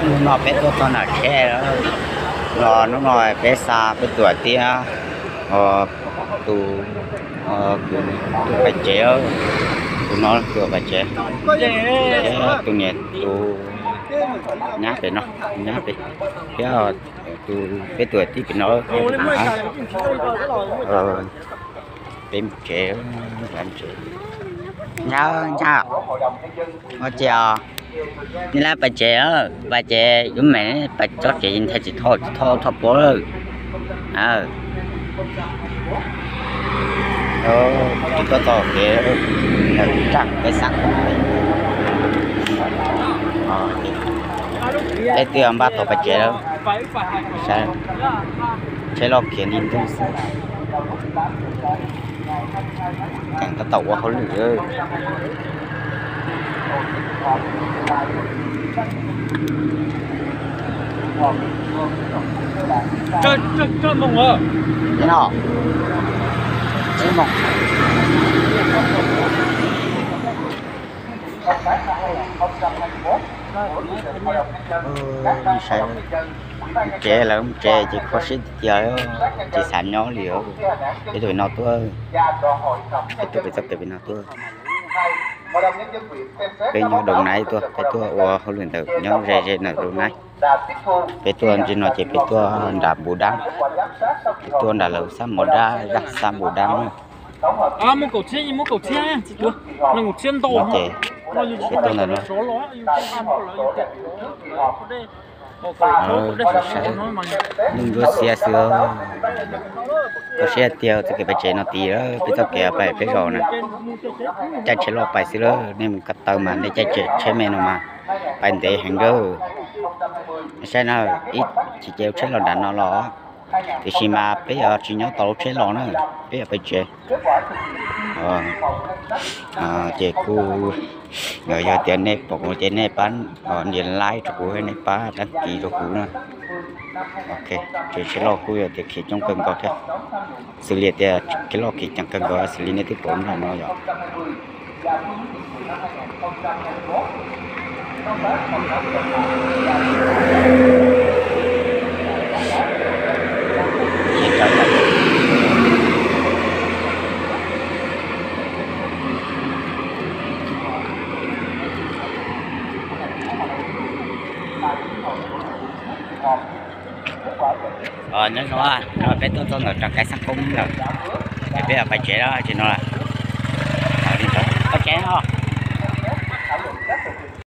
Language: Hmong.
Hnub no peb tuaj txog nram tsheb lawm. Los hnub no peb xa peb tus tij, tus, tus pais tsev, tus no tus pais tsev, thiab tus niam tus nyab pem no, nyab pem, thiab tus, peb tus tij pem no, peb mus tsev, mus tsev. Nyab, nyab, ua cas nej lab pais tsev, pais tsev yuav me, pais txog tsev nthe tsis thauj, tsis thauj thauj puab lawm. Tsis tuaj txog kev ntawm raj peb xab koob pem. Peb twb npaj tau pais tsev lawm. Tsheb loj khiav li ntuj xwb. Tseem tab tom ua hauj lwm. Tsib moos, tsib moos. Saib, mus tsev lawm, mus tsev ces kho siab tiag tiag, tsis xav nyob li. Peb tuaj pem no tuaj, peb tuaj pem txoj kev pem no tuaj. Peb nyob Doo Nab tuaj, peb tuaj ua hauj lwm ntawm nyob ze ze ntawm Doo Nab. Peb tuaj ntsis no ces peb tuaj nram Npus Dab, peb tuaj nram lawv xab Npus Dab, zaj xab Npus Dab na. Ces peb tuaj ntawm no. Saib, ntuj ntsuab xiab xwb. Kho siab tiag, txoj kev pais tsev no tid lawm, peb txoj kev pais peb zos na. Caij tsheb loj pais xwb lawm, nej mus ko taw mas nej caij tsheb me no mas pais ntev heev lawm. Saib na, ib chim ces lub tsheb los nram no los, tiam sis mas peb yuav tsis nyob tau lub tsheb los na, peb yuav pais tsev. Ces kuj yog tias nej pom kuv ces nej pab nias like rau kuv, nej pab đăng ký rau kuv na. Ok, tsev tsheb loj kuj yog tias khiav coob kawg nkaus thiab. Xws li tias tsheb loj khiav ceev kawg nkaus xws li nej twb pom nram no yom. Nyob zoo, no peb tuaj txog ntawm rov qab xab koob lawm, es peb pais tsev lawm tsis no.